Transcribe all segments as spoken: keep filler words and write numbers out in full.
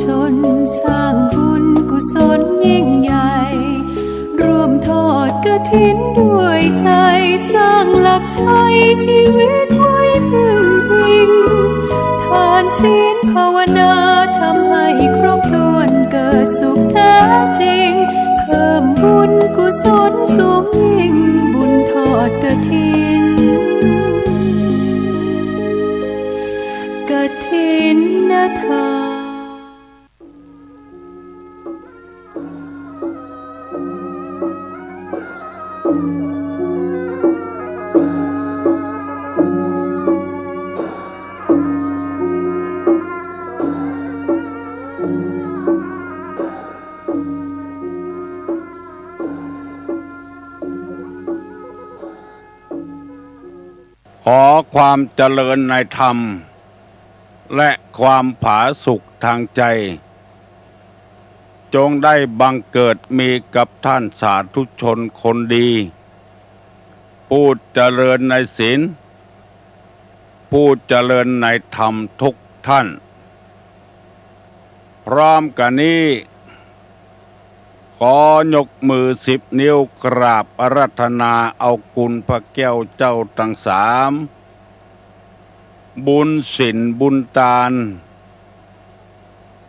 ตนสร้างบุญกุศลยิ่งใหญ่ ร่วมทอดกฐินด้วยใจ สร้างหลักชัยชีวิตไว้พึ่งพิง ทานศีลภาวนาทำให้ครบถ้วน เกิดสุขแท้จริง เพิ่มบุญกุศลสูงยิ่ง บุญทอดกฐิน กฐินทาน ขอความเจริญในธรรม และความผาสุกทางใจ จงได้บังเกิดมีกับท่านสาธุชนคนดี ผู้เจริญในศีล ผู้เจริญในธรรมทุกท่าน พร้อมกั๋นนี้ ขอยกมือสิบนิ้วกราบอาราธนาเอาคุณพระแก้วเจ้าตังสาม บุญศีลบุญตาน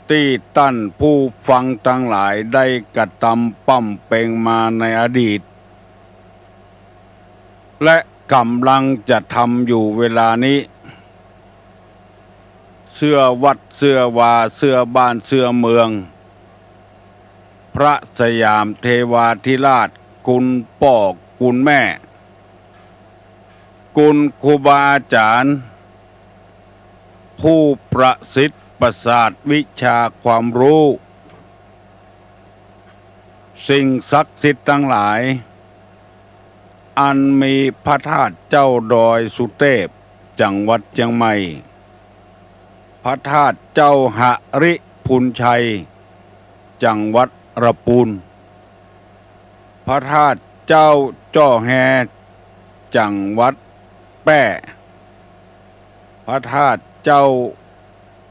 ตี้ต้านผู้ฟังตังหลายได้กระตำบำเพ็งมาในอดีต และก่ำลังจะทำอยู่เวลานี้ เสื้อวัดเสื้อวา เสื้อบ้านเสื้อเมือง พระสยามเทวาธิราช คุณป้อคุณแม่ คุณครูบาอาจ๋ารย์ ผู้ประสิทธิ์ประสาทวิชาความฮู้ สิ่งศักดิ์สิทธิ์ตังหลาย อันมีพระธาตุเจ้าดอยสุเตพ จังหวัดเจียงใหม่ พระธาตุเจ้าหริภุญชัย จังหวัดระปูน พระธาตุเจ้าจ้อแฮ จังหวัดแป้ พระธาตุเจ้า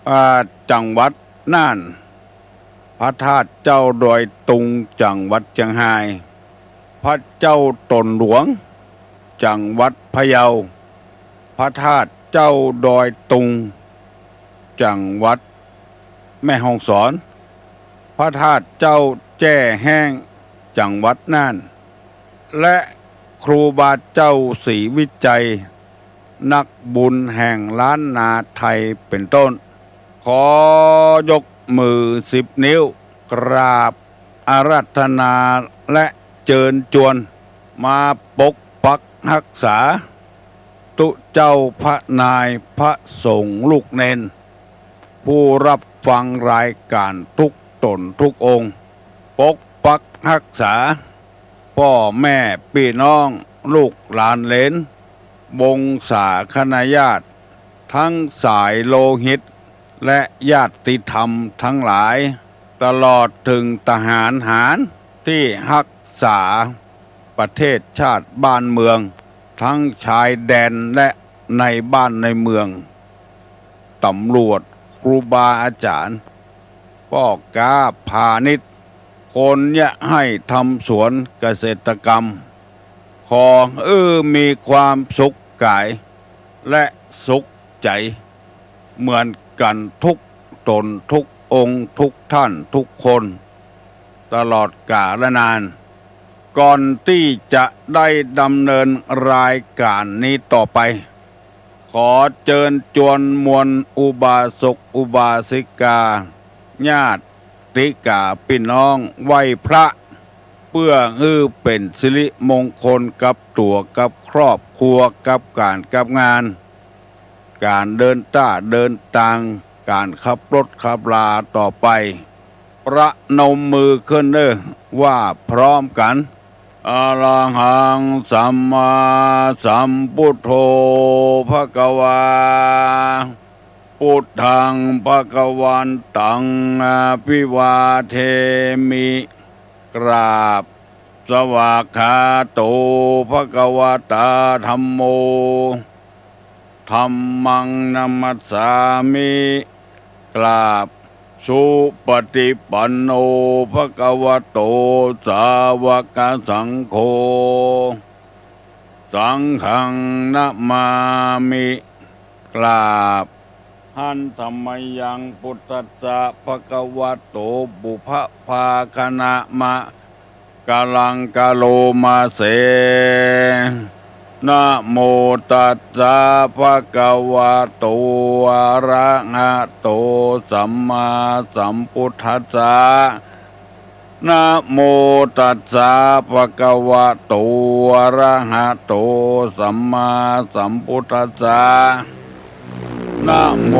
อ่า จังหวัดน่าน พระธาตุเจ้าดอยตุง จังหวัดเจียงฮาย พระเจ้าตนหลวง จังหวัดพะเยา พระธาตุเจ้าดอยตุง จังหวัดแม่ฮ่องสอน พระธาตุเจ้าแจ้แฮ้ง จังหวัดน่าน และครูบาเจ้าศรีวิชัย นักบุญแห่งล้านนาไทยเป็นต้น ขอยกมือสิบนิ้ว กราบอาราธนาและเจิญจวน มาปกปักฮักษา ตุ๊เจ้าพระนายพระสงฆ์ลูกเณร ผู้รับฟังรายการทุกต๋นทุกองค์ ปกปักฮักษา ป้อแม่ปี้น้อง ลูกหลานเหลน วงศาคณาญาติ ทั้งสายโลหิต และญาติธรรมทั้งหลาย ตลอดเถิงทหารหารตี้ฮักษาประเทศชาติบ้านเมือง ทั้งชายแดนและในบ้านในเมือง ตำรวจ ครูบาอาจ๋ารย์ ป้อก๊าพาณิชย์ คนเยียะไฮ่ทำสวนเกษตรกรรม ขอหื้อมีความสุขก๋ายและสุขใจ๋ เหมือนกั๋นทุกต๋นทุกองค์ทุกท่านทุกคน ตลอดกาลนาน ก่อนตี้จะได้ดำเนินรายการนี้ต่อไป ขอเจิญจวนมวลอุบาสกอุบาสิกา ญาติกาปี้น้องไหว้พระ เปื้อหื้อเป๋นสิริมงคลกับตั๋วกับครอบครัวกับก๋านกับงาน ก๋านเดินต้าเดินตาง ก๋านขับรถขับราต่อไป ประนมมือขึ้นเน่อ ว่าพร้อมกั๋น อะระหังสัมมาสัมพุทโธ ภะคะวา พุทธัง ภะคะวันตัง อะภิวาเทมิ กราบ สวากขาโต ภะคะวะตา ธัมโม ธัมมัง นะมัสสามิ กราบ สุปฏิปันโน ภะคะวะโต สาวกสังโฆ สังฆัง นะมามิ กราบ หันธะ มะยัง พุทธัสสะ ภะคะวะโต ปุพพะภาคะนะมะ กะลัง กะโลมาเส นะโมตัสสะ ภะคะวะโต อะระหะโต สัมมาสัมพุทธัสสะ นะโมตัสสะ ภะคะวะโต อะระหะโต สัมมาสัมพุทธัสสะ นะโม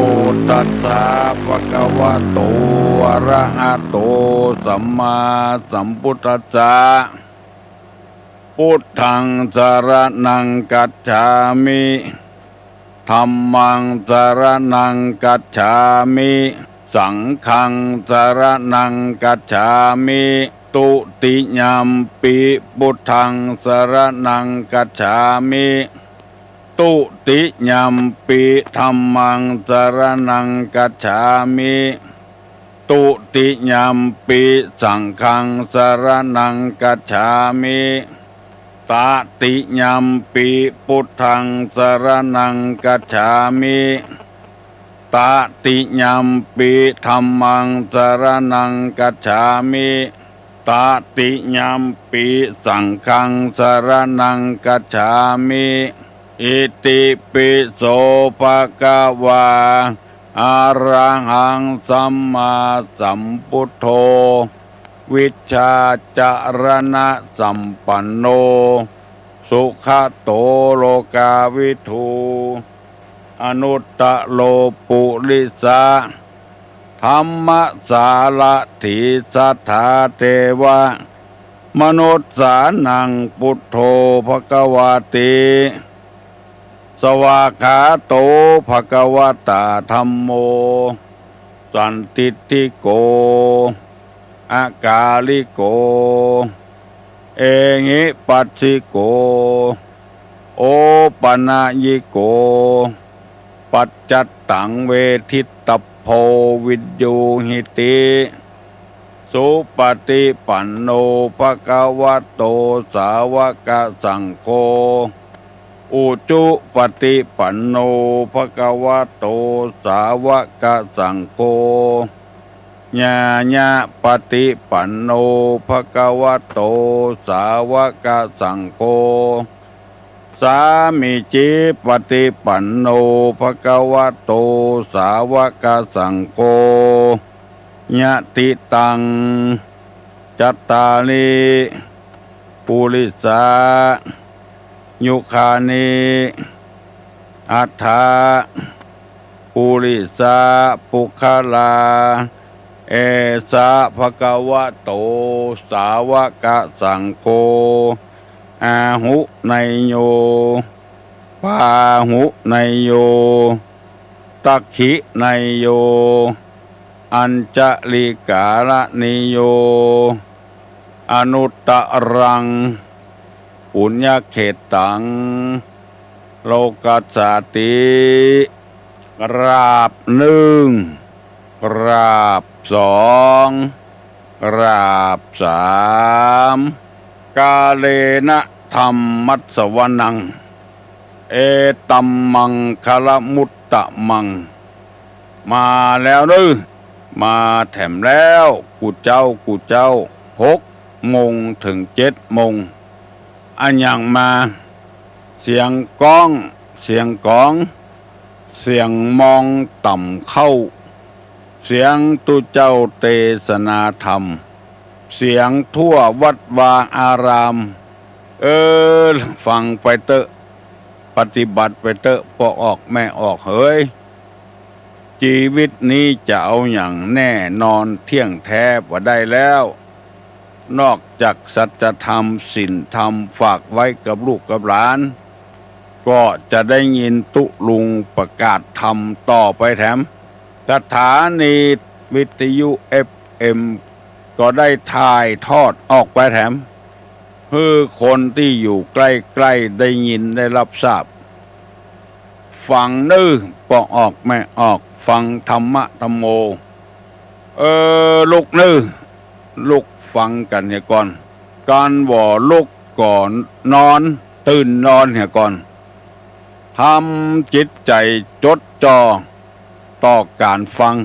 ตัสสะ ภะคะวะโต อะระหะโต สัมมาสัมพุทธัสสะ พุทธัง สะระณัง คัจฉามิ ธัมมัง สะระณัง คัจฉามิ สังฆัง สะระณัง คัจฉามิ ตุติยัมปิ พุทธัง สะระณัง คัจฉามิ ตุติยัมปิ ธัมมัง สะระณัง คัจฉามิ ตุติยัมปิ สังฆัง สะระณัง คัจฉามิ ตะติยัมปิ พุทธัง สะระณัง คัจฉามิ ตะติยัมปิ ธัมมัง สะระณัง คัจฉามิ ตะติยัมปิ สังฆัง สะระณัง คัจฉามิ อิติปิโส ภะคะวา อะระหัง สัมมาสัมพุทโธ วิชชาจารณสัมปันโน สุขะโต โลกาวิทู อนุตตะโร ปุริสะ ธัมมะสารถี สัตถาเทวะ มนุสสานัง พุทโธ ภะคะวาติ สวากขาโต ภะคะวะตา ธัมโม สันทิฏฐิโก อะกาลิโก เอหิปัสสิโก โอปะนะยิโก ปัจจัตตัง เวทิตตะโพ วินยูหิติ สุปฏิปันโน ภะคะวะโต สาวกสังโฆ อุจุปฏิปันโน ภะคะวะโต สาวกสังโฆ ญาณะปฏิปันโน ภะคะวะโต สาวกสังโฆ สามีจิปฏิปันโน ภะคะวะโต สาวกสังโฆ ยะติตัง จัตตาริ ปุริสา ยุคานิ อัฏฐะ ปุริสา ปุคคลา เอสะ ภะคะวะโต สาวกสังโฆ อาหุเนยโย ปาหุเนยโย ตักขิเนยโย อัญจลิกาละนิโย อนุตตะรัง ปุญญเขตตัง โลกัสสาติ กราบนึ่ง กราบสอง กราบสาม กาเลนะ ธัมมัสสวนัง เอตัมมังคละมุตตะมัง มาแล้วเน้อ มาแถมแล้ว กู้เจ้า กู้เจ้า หกโมงเถิงเจ็ดโมง อะหยังมา เสียงก้อง เสียงก๋อง เสียงมองต่ำเข้า เสียงตุ๊เจ้าเตสนาธรรม เสียงทั่ววัดวาอาราม เออ ฟังไปเต๊อะ ปฏิบัติไปเต๊อะ ป้อออกแม่ออกเหย จีวิตนี้จะเอาหยังแน่นอนเที่ยงแท้บ่ได้แล้ว นอกจากสัจธรรมศีลธรรมฝากไว้กับลูกกับหลาน ก็จะได้ยินตุ๊ลุงประกาศธรรมต่อไปแถม สถานีวิทยุ เอฟเอ็ม ก็ได้ถ่ายทอดออกไปแถม หื้อคนตี้อยู่ใก้ๆ ได้ยินได้ฮับทราบ ฟังเน้อ ป้อออกแม่ออก ฟังธรรมะธัมโม เออ ลุกเน่อ ลุกฟังกั๋นเหียก่อน ก๋านบ่ลุกก็นอน ตื่นนอนเหียก่อน ทำจิตใจ๋จดจ่อต่อก๋านฟัง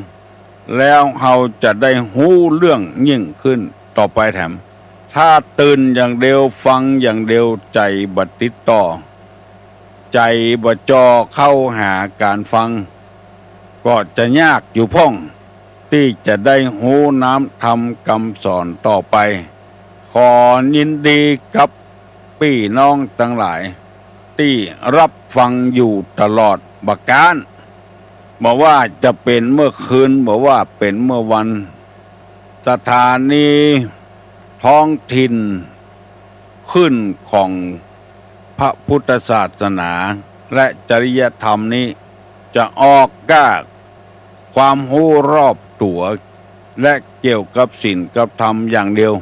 แล้วเฮาจะได้ฮู้เรื่องยิ่งขึ้นต่อไปแถม ถ้าตื่นอย่างเดียว ฟังอย่างเดียว ใจ๋บ่ติดต่อ ใจ๋บ่จ่อเข้าหาก๋านฟัง ก็จะยากอยู่พ่อง ตี้จะได้ฮู้น้ำธรรมกำสอนต่อไป ขอยินดีกับปี้น้องตังหลาย ตี้ฮับฟังอยู่ตลอดบ่ก๊าน บ่ว่าจะเป๋นเมื่อคืน บ่ว่าเป๋นเมื่อวัน สถานีท้องถิ่น คลื่นของพระพุทธศาสนาและจริยธรรมนี้ จะออกก้าความฮู้รอบตั๋ว และเกี่ยวกับศีลกับธรรมอย่างเดียว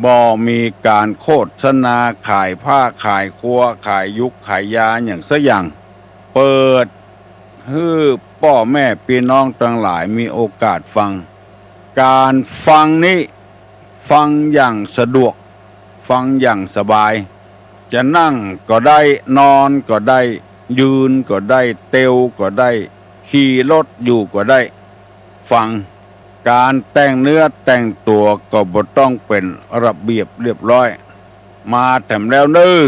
บ่มีก๋านโฆษณาขายผ้าขายครัว ขายยุกขายยาอย่างสักอย่าง เปิดหื้อป้อแม่ปี้น้องตังหลายมีโอกาสฟัง ก๋านฟังนี้ ฟังอย่างสะดวก ฟังอย่างสบาย จะนั่งก็ได้ นอนก็ได้ ยืนก็ได้ เตียวก็ได้ ขี่รถอยู่ก็ได้ ฟัง ก๋านแต่งเนื้อแต่งตั๋วก็บ่ต้องเป๋นระเบียบเรียบร้อย มาแถมแล้วเน่อ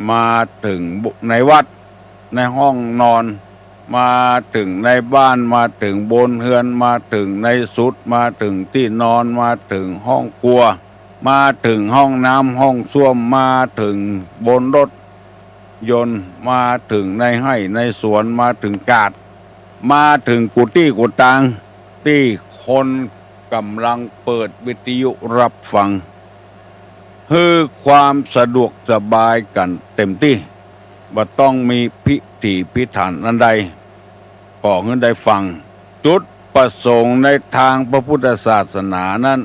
มาเถิงในวัด ในห้องนอน มาเถิงในบ้าน มาเถิงบนเฮือน มาเถิงในสุด มาเถิงตี้นอน มาเถิงห้องครัว มาเถิงห้องน้ำห้องส้วม มาเถิงบนรถยนต์ มาเถิงในไฮ่ในสวน มาเถิงกาด มาเถิงกู้ตี้กู้ตาง ตี้คนก่ำลังเปิดวิทยุฮับฟัง หื้อความสะดวกสบายกั๋นเต๋มตี้ บ่ต้องมีพิถีพิถันอันใด ขอหื้อได้ฟัง จุดประสงค์ในตางพระพุทธศาสนานั้น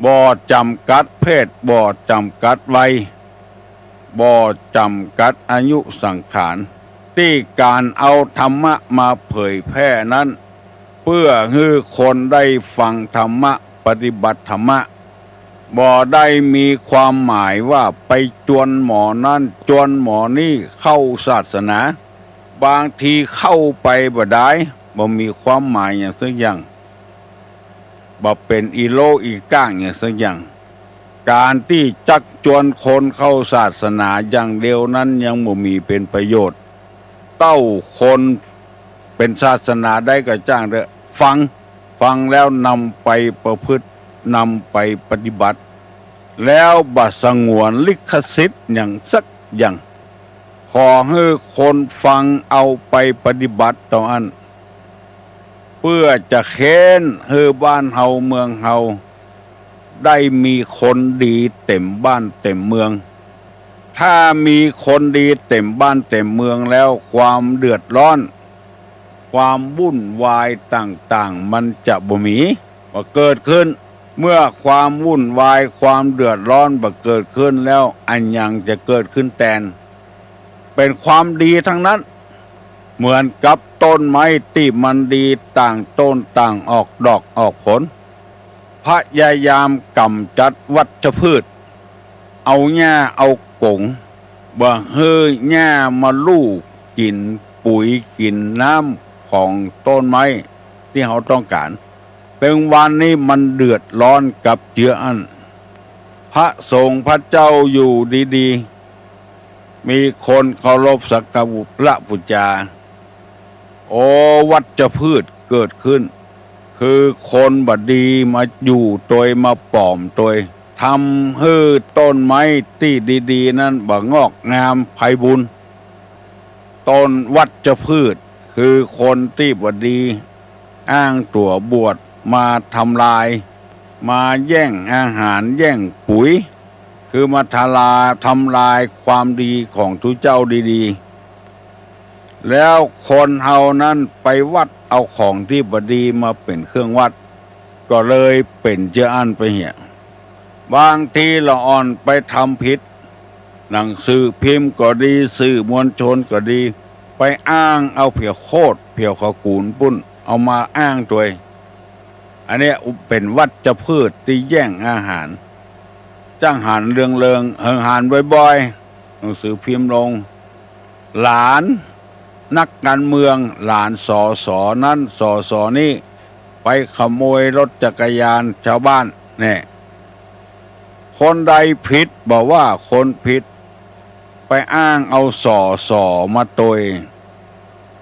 บ่จ๋ำกัดเพศ บ่จ๋ำกัดวัย บ่จ๋ำกัดอายุสังขาร ตี้ก๋านเอาธรรมะมาเผยแพร่นั้น เปื้อหื้อคนได้ฟังธรรมะ ปฏิบัติธรรมะ บ่ได้มีความหมายว่าไปจวนหมอนั้นจวนหมอนี้เข้าศาสนา บางทีเข้าไปบ่ดาย บ่มีความหมายอย่างสักอย่าง บ่เป๋นอีโลอีก้างอย่างสักอย่าง ก๋านตี้จักจวนคนเข้าศาสนาอย่างเดียวนั้นยังบ่มีเป๋นประโยชน์ เต้าคนเป๋นศาสนาใดก็จ้างเต๊อะ ฟัง ฟังแล้วนำไปประพฤติ นำไปปฏิบัติ แล้วบ่สงวนลิขสิทธิ์อย่างสักอย่าง ขอหื้อคนฟังเอาไปปฏิบัติเต้าอั้น เปื้อจะเค้นหื้อบ้านเฮาเมืองเฮา ได้มีคนดีเต๋มบ้านเต๋มเมือง ถ้ามีคนดีเต๋มบ้านเต๋มเมืองแล้ว ความเดือดร้อน ความวุ่นวายต่างๆ มันจะบ่มี บ่เกิดขึ้น เมื่อความวุ่นวาย ความเดือดร้อนบ่เกิดขึ้นแล้ว อะหยังจะเกิดขึ้นแตน เป๋นความดีตังนั้น เหมือนกับต้นไม้ตี้มันดีต่างต้นต่างออกดอกออกผล พยายามก๋ำจัดวัชพืช เอาหญ้าเอาก๋ง บ่หื้อหญ้ามาลู่กิ๋นปุ๋ยกิ๋นน้ำของต้นไม้ตี้เฮาต้องก๋าน เป๋นวันนี้มันเดือดร้อนกับเจื้ออั้น พระสงฆ์พระเจ้าอยู่ดีๆ มีคนเคารพสักการะบูชา โอ้ วัชพืชเกิดขึ้น คือคนบ่ดีมาอยู่ตวย มาป๋อมตวย ทำหื้อต้นไม้ตี้ดีๆ นั้นบ่งอกงามไพบูลย์ ต้นวัชพืช คือคนตี้บ่ดี อ้างตั๋วบวชมาทำลาย มาแย่งอาหารแย่งปุ๋ย คือมาทลา ทำลายความดีของตุ๊เจ้าดีๆ แล้วคนเฮานั้นไปวัดเอาของตี้บ่ดีมาเป๋นเครื่องวัด ก็เลยเป๋นเจื้ออั้นไปเหีย บางทีละอ่อนไปทำผิด หนังสือพิมพ์ก็ดี สื่อมวลชนก็ดี ไปอ้างเอาเผียโคตร เผียขาวกูนปุ้น เอามาอ้างตวย อันเนี้ยเป๋นวัชพืชตี้แย่งอาหาร จั้งหันเลืองๆ เหิงหันบ่อยๆ หนังสือพิมพ์ลง หลานนักการเมือง หลาน สส นั้น สส นี้ ไปขโมยรถจักรยานจาวบ้าน แน่ คนใดผิด บ่ว่าคนผิด ไปอ้างเอา สส มาตวย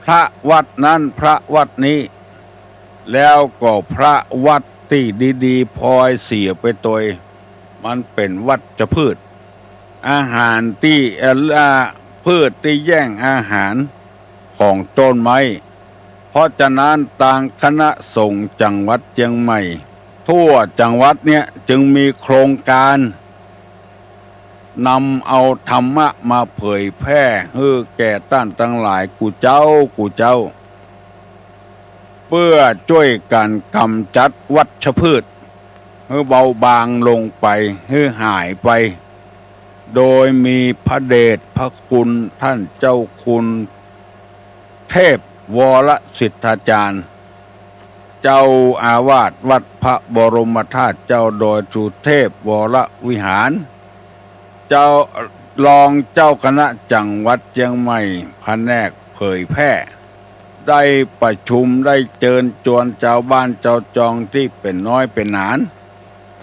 พระวัดนั้น พระวัดนี้ แล้วก็พระวัดตี้ดีๆ ปอยเสียไปตวย มันเป๋นวัชพืช อาหารตี้ เอ่อ อ่า พืชตี้แย่งอาหารของต้นไม้ เพราะฉะนั้นตางคณะสงฆ์จังหวัดเจียงใหม่ ทั่วจังหวัดเนี่ยจึงมีโครงการ นำเอาธรรมะมาเผยแพร่หื้อแก่ต้านตังหลายกู้เจ๊ากู้เจ๊า เปื้อจ้วยกั๋นก๋ำจัดวัชพืชหื้อเบาบางลงไป หื้อหายไป โดยมีพระเดชพระคุณต้านเจ้าคุณเทพวรสิทธาจารย์ เจ้าอาวาสวัดพระบรมธาตุเจ้าดอยสุเทพวรวิหาร เจ้า รองเจ้าคณะจังหวัดเจียงใหม่ ผนกเผยแพร่ ได้ประชุม ได้เจิญจวนจาวบ้านจาวจองตี้เป๋นน้อยเป๋นหนาน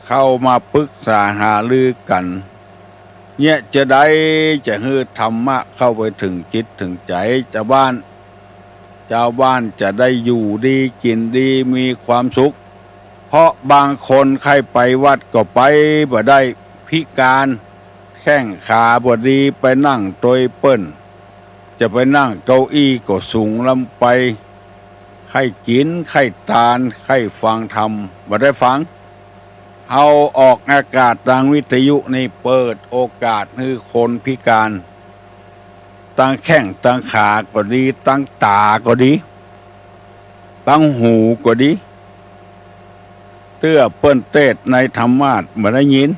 เข้ามาปรึกษาหารือกั๋น เยียะจาใดจะหื้อธรรมะเข้าไปเถิงจิตเถิงใจ๋จาวบ้าน จาวบ้านจะได้อยู่ดีกิ๋นดีมีความสุข เพราะบางคนใค่ไปวัดก็ไปบ่ได้ พิการ แข้งขาบ่ดี ไปนั่งตวยเปิ้น จะไปนั่งเก้าอี้ก็สูงล้ำไป ใค่กิ๋น ใค่ตาน ใค่ฟังธรรม บ่ได้ฟัง เอาออกอากาศตางวิทยุนี่เปิดโอกาสหื้อคนพิการ ตางแข้งตางขาก็ดี ตางต๋าก็ดี ตางหูก็ดี เตื้อเปิ้นเตสน์ในธรรมาสน์บ่ได้ยิน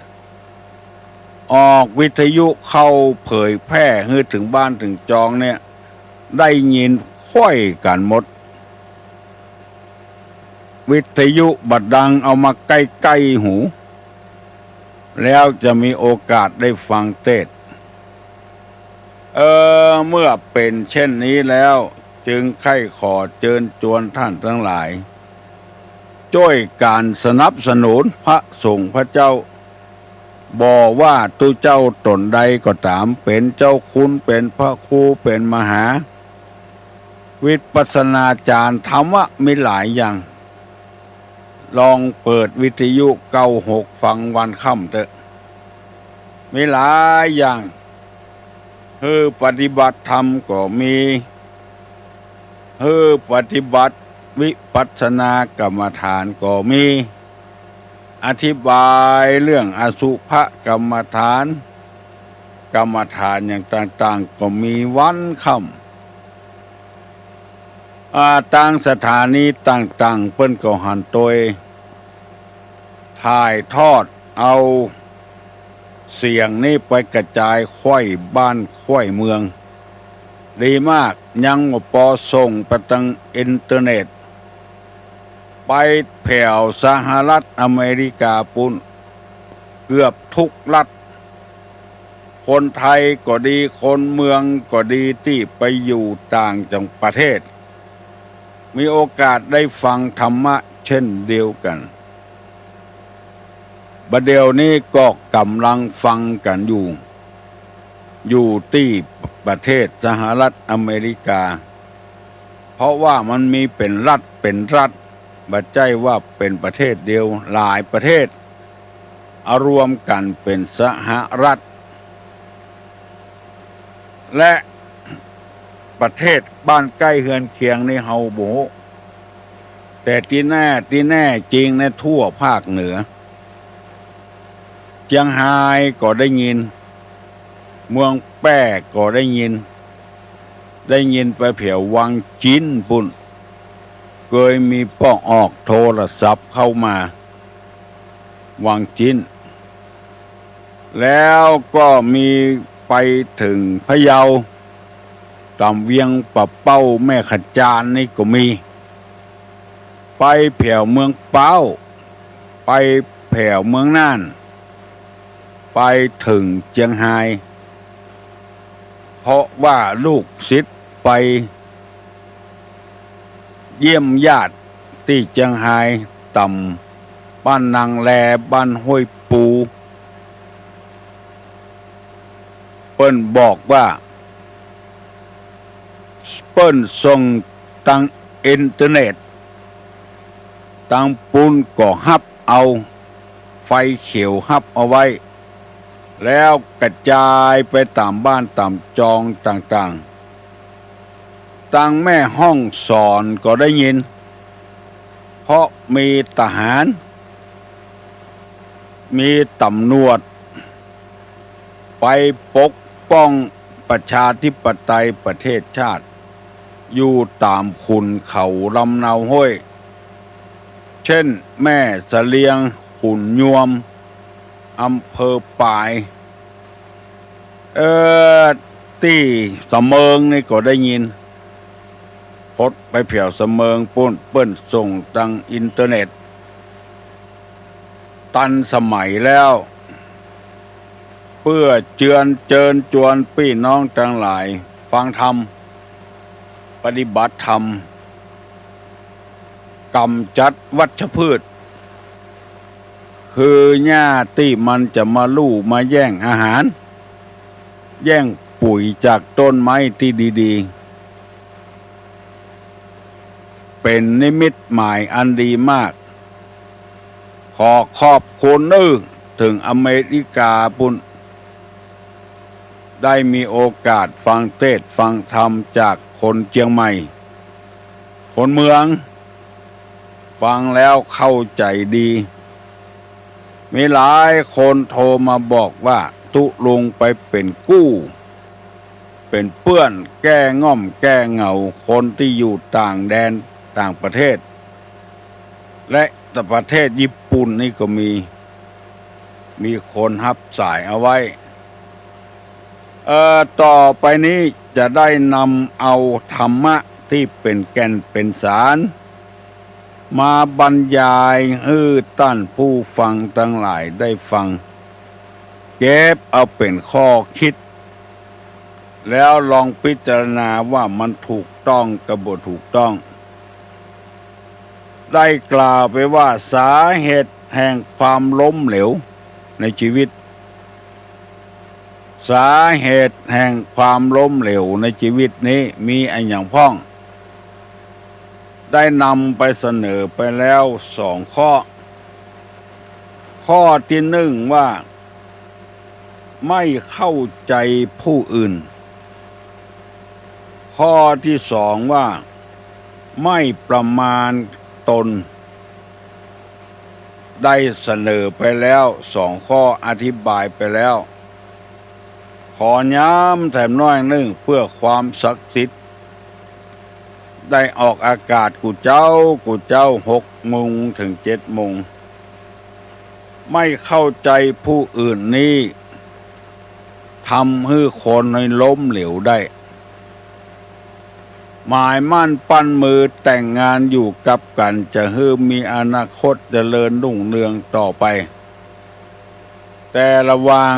ออกวิทยุเข้าเผยแพร่หื้อเถิงบ้านเถิงจองเนี่ย ได้ยินค่อยกั๋นหมด วิทยุบ่ดัง เอามาใก้ๆ หู แล้วจะมีโอกาสได้ฟังเตสน์ เออ เมื่อเป๋นเช่นนี้แล้ว จึงใค่ขอเจิญจวนต้านตังหลาย จ้วยกั๋นสนับสนุนพระสงฆ์พระเจ้า บ่ว่าตุ๊เจ้าต๋นใดก็ต๋าม เป๋นเจ้าคุณ เป๋นพระครู เป๋นมหา วิปัสสนาจารย์ ธรรมะมีหลายอย่าง ลองเปิดวิทยุเก้าหกฟังวันค่ำเต๊อะ มีหลายอย่าง หื้อปฏิบัติธรรมก็มี หื้อปฏิบัติวิปัสสนากรรมฐานก็มี อธิบายเรื่องอสุภกรรมฐาน กรรมฐานอย่างต่างๆ ก็มีวันค่ำ อ่า ตางสถานีต่างๆ เปิ้นก็หันตวย ถ่ายทอดเอาเสียงนี้ไปกระจายใคว่บ้านใคว่เมือง ดีมาก ยังบ่ปอส่งไปตางอินเทอร์เน็ต ไปแผวสหรัฐอเมริกาปู้น เกือบกู้รัฐ คนไทยก็ดี คนเมืองก็ดี ตี้ไปอยู่ต่างจังประเทศ มีโอกาสได้ฟังธรรมะเช่นเดียวกั๋น บ่าเดี่ยวนี้ก็ก่ำลังฟังกั๋นอยู่ อยู่ตี้ประเทศสหรัฐอเมริกา เพราะว่ามันมีเป๋นรัฐเป๋นรัฐ บ่ใจ้ว่าเป๋นประเทศเดียว หลายประเทศ เอารวมกั๋นเป๋นสหรัฐ และประเทศบ้านใก้เฮือนเคียงนี่เฮาบ่ฮู้ แต่ตี้แน่ ตี้แน่จริงในทั่วภาคเหนือ เจียงฮายก็ได้ยิน เมืองแป้ก็ได้ยิน ได้ยินไปแผววังจิ๋นปู้น เกยมีป้อออกโทรศัพท์เข้ามา วังจิ๋น แล้วก็มีไปเถิงพะเยา ต๋ามเวียงป่าเป้าแม่ขะจานนี่ก็มี ไปแผวเมืองป๊าว ไปแผวเมืองน่าน ไปเถิงเจียงฮาย เพราะว่าลูกศิษย์ไปเยี่ยมญาติตี้เจียงฮาย ต่ำบ้านนางแล บ้านห้วยปู เปิ้นบอกว่า เปิ้นส่งตางอินเทอร์เน็ต ตางปู๊นก็ฮับเอา ไฟเขียวฮับเอาไว้ แล้วกระจายไปต๋ามบ้านต๋ามจองต่างๆ ตางแม่ฮ่องสอนก็ได้ยิน เพราะมีทหาร มีตำรวจ ไปปกป้องประชาธิปไตยประเทศชาติ อยู่ต๋ามขุนเขาลำเนาห้วย เช่น แม่เสลียง ขุนยวม อำเภอปาย เอ่อ ตี้สะเมิงนี่ก็ได้ยิน พดไปแผวสะเมิงปู๊น เปิ้นส่งตางอินเทอร์เน็ต ตันสมัยแล้ว เปื้อเจือนเจิญจวนปี้น้องตังหลาย ฟังธรรม ปฏิบัติธรรม ก๋ำจัดวัชพืช คือหญ้าตี้มันจะมาลู่มาแย่งอาหาร แย่งปุ๋ยจากต้นไม้ตี้ดีๆ เป๋นนิมิตหมายอันดีมาก ขอขอบคุณเน้อ เถิงอเมริกาปู๊น ได้มีโอกาสฟังเทศน์ฟังธรรมจากคนเจียงใหม่ คนเมือง ฟังแล้วเข้าใจ๋ดี มีหลายคนโทรมาบอกว่าตุ๊ลุงไปเป๋นกู้ เป๋นเปื้อนแก้ง่อมแก้เหงาคนตี้อยู่ต่างแดนต่างประเทศ และประเทศญี่ปุ่นนี่ก็มี มีคนฮับสายเอาไว้ เอ่อ ต่อไปนี้จะได้นำเอาธรรมะตี้เป๋นแก่นเป๋นสาร มาบรรยายหื้อต้านผู้ฟังตังหลายได้ฟัง เก็บเอาเป๋นข้อคิด แล้วลองพิจารณาว่ามันถูกต้องกับบ่ถูกต้อง ได้กล่าวไปว่าสาเหตุแห่งความล้มเหลวในชีวิต สาเหตุแห่งความล้มเหลวในชีวิตนี้มีอะหยังพ่อง ได้นำไปเสนอไปแล้วสองข้อ ข้อตี้หนึ่งว่า ไม่เข้าใจ๋ผู้อื่น ข้อตี้สองว่า ไม่ประมาณตน ได้เสนอไปแล้วสองข้อ อธิบายไปแล้ว ขอย้ำแถมหน้อยนึ่งเพื่อความศักดิ์สิทธิ์ ได้ออกอากาศกู้เจ๊ากู้เจ๊า หกโมงเถิงเจ็ดโมง ไม่เข้าใจ๋ผู้อื่นนี้ ทำหื้อคนหื้อล้มเหลวได้ หมายมั่นปั้นมือแต่งงานอยู่กับกั๋น จะหื้อมีอนาคตเจริญรุ่งเรืองต่อไป แต่ระหว่าง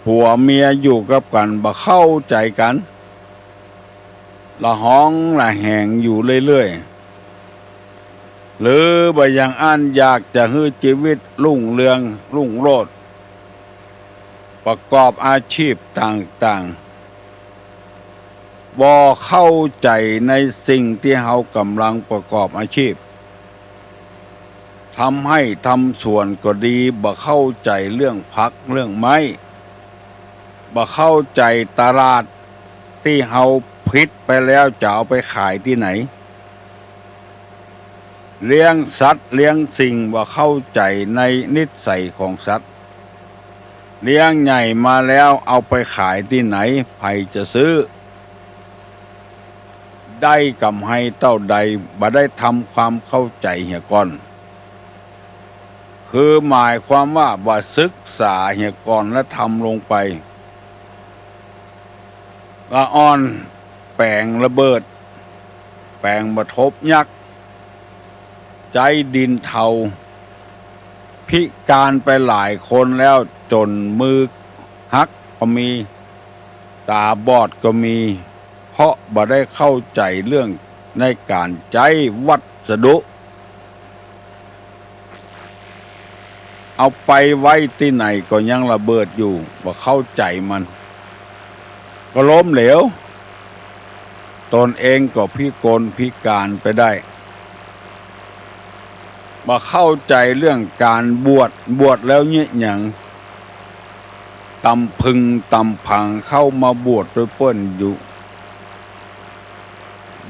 ผัวเมียอยู่กับกั๋นบ่เข้าใจ๋กั๋น ละหองละแหงอยู่เรื่อยๆ หรือบ่อย่างอั้นอยากจะหื้อชีวิตรุ่งเรืองรุ่งโรจน์ ประกอบอาชีพต่างๆ บ่เข้าใจ๋ในสิ่งตี้เฮาก่ำลังประกอบอาชีพ ทำไฮ่ทำสวนก็ดี บ่เข้าใจ๋เรื่องผักเรื่องไม้ บ่เข้าใจ๋ตลาดตี้เฮาผลิตไปแล้วจะเอาไปขายตี้ไหน เลี้ยงสัตว์เลี้ยงสิ่งบ่เข้าใจ๋ในนิสัยของสัตว์ เลี้ยงใหญ่มาแล้วเอาไปขายตี้ไหน ใผจะซื้อ ได้ก๋ำไรเต้าใด บ่ได้ทำความเข้าใจ๋เหียก่อน คือหมายความว่าบ่ศึกษาเหียก่อนและทำลงไป ละอ่อนแป๋งระเบิด แป๋งบ่ทบยักษ์ ใจ๊ดินเทา พิการไปหลายคนแล้ว จ๋นมือหักก็มี ต๋าบอดก็มี เพราะบ่ได้เข้าใจ๋เรื่องในก๋านใจ๊วัสดุ เอาไปไว้ตี้ไหนก็ยังระเบิดอยู่ บ่เข้าใจ๋มัน ก็ล้มเหลว ต๋นเองก็พิกลพิการไปได้ บ่เข้าใจ๋เรื่องก๋านบวช บวชแล้วเยียะหยัง ต๋ำผึ่งต๋ำผางเข้ามาบวชตวยเปิ้นอยู่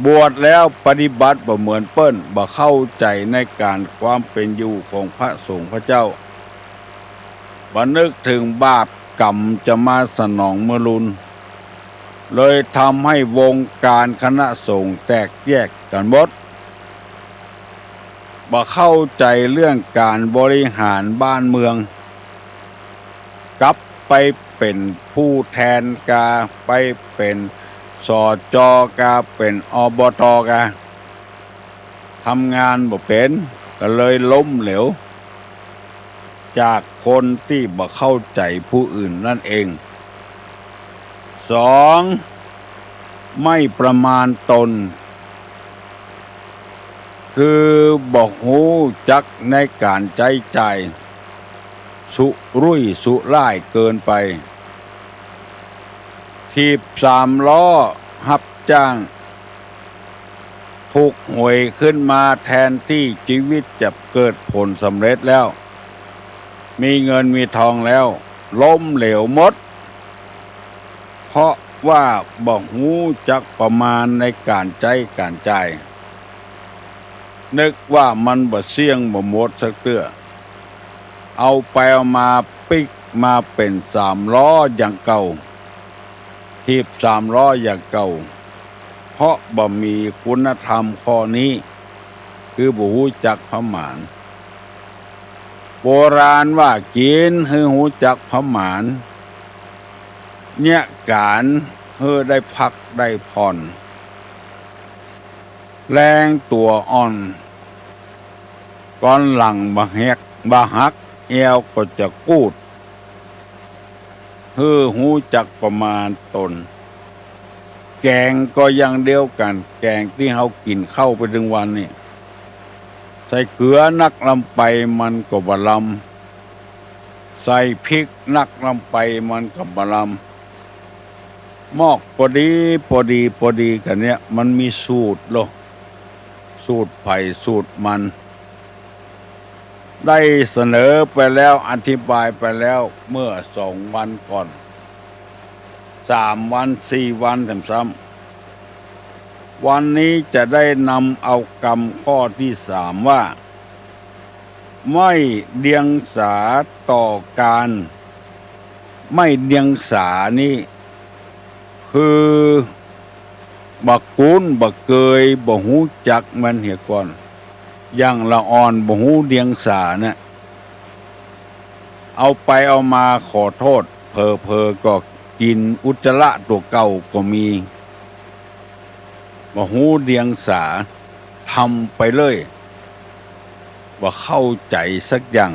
บวชแล้วปฏิบัติบ่เหมือนเปิ้น บ่เข้าใจ๋ในก๋านความเป๋นอยู่ของพระสงฆ์พระเจ้า บ่นึกเถิงบาปก๋รรมจะมาสนองเมื่อลุน เลยทำให้วงก๋านคณะสงฆ์แตกแยกกั๋นหมด บ่เข้าใจ๋เรื่องก๋านบริหารบ้านเมือง กลับไปเป๋นผู้แทนกา ไปเป๋น สจ. กา เป๋น อบต. กา ทำงานบ่เป๋น ก็เลยล้มเหลว จากคนตี้บ่เข้าใจ๋ผู้อื่นนั่นเอง สอง ไม่ประมาณตน คือบ่ฮู้จักในก๋านใจ๊จ่าย สุรุ่ยสุร่ายเกินไป ถีบสามล้อฮับจ้าง ถูกหวยขึ้นมาแทนตี้จีวิตจะเกิดผลสำเร็จแล้ว มีเงินมีทองแล้ว ล้มเหลวหมด เพราะว่าบ่ฮู้จักประมาณในก๋านใจ๊ก๋านจ่าย นึกว่ามันบ่เสี้ยงบ่หมดสักเตื้อ เอาไปเอามาปิ๊กมาเป๋นสามล้ออย่างเก่า ถีบสามล้ออย่างเก่า เพราะบ่มีคุณธรรมข้อนี้ คือบ่ฮู้จักผมาน โบราณว่า กิ๋นหื้อฮู้จักผมาน เยียะก๋านหื้อได้พักได้ผ่อน แรงตั๋วอ่อน ก่อนหลังบ่หัก บ่หัก แอวก็จะกูด หื้อฮู้จักประมาณตน แก๋งก็อย่างเดียวกั๋น แก๋งตี้เฮากิ๋นข้าวไปตึงวันนี่ ใส่เกลือนักลำไปมันก็บ่ลำ ใส่พริกนักลำไปมันก็บ่ลำ มอกปอดี ปอดี ปอดีกั๋นเนี่ย มันมีสูตรโล สูตรใผสูตรมัน ได้เสนอไปแล้ว อธิบายไปแล้วเมื่อสองวันก่อน สามวัน สี่วันแถมซ้ำ วันนี้จะได้นำเอากำข้อตี้สามว่า ไม่เดียงสาต่อการ ไม่เดียงสานี่ คือบ่คุ้นบ่เกย บ่ฮู้จักมันเหียก่อน อย่างละอ่อนบ่ฮู้เดียงสาเนี่ย เอาไปเอามาขอโทษ เผลอๆ ก็กิ๋นอุจจาระตั๋วเก่าก็มี บ่ฮู้เดียงสา ทำไปเลย บ่เข้าใจ๋สักอย่าง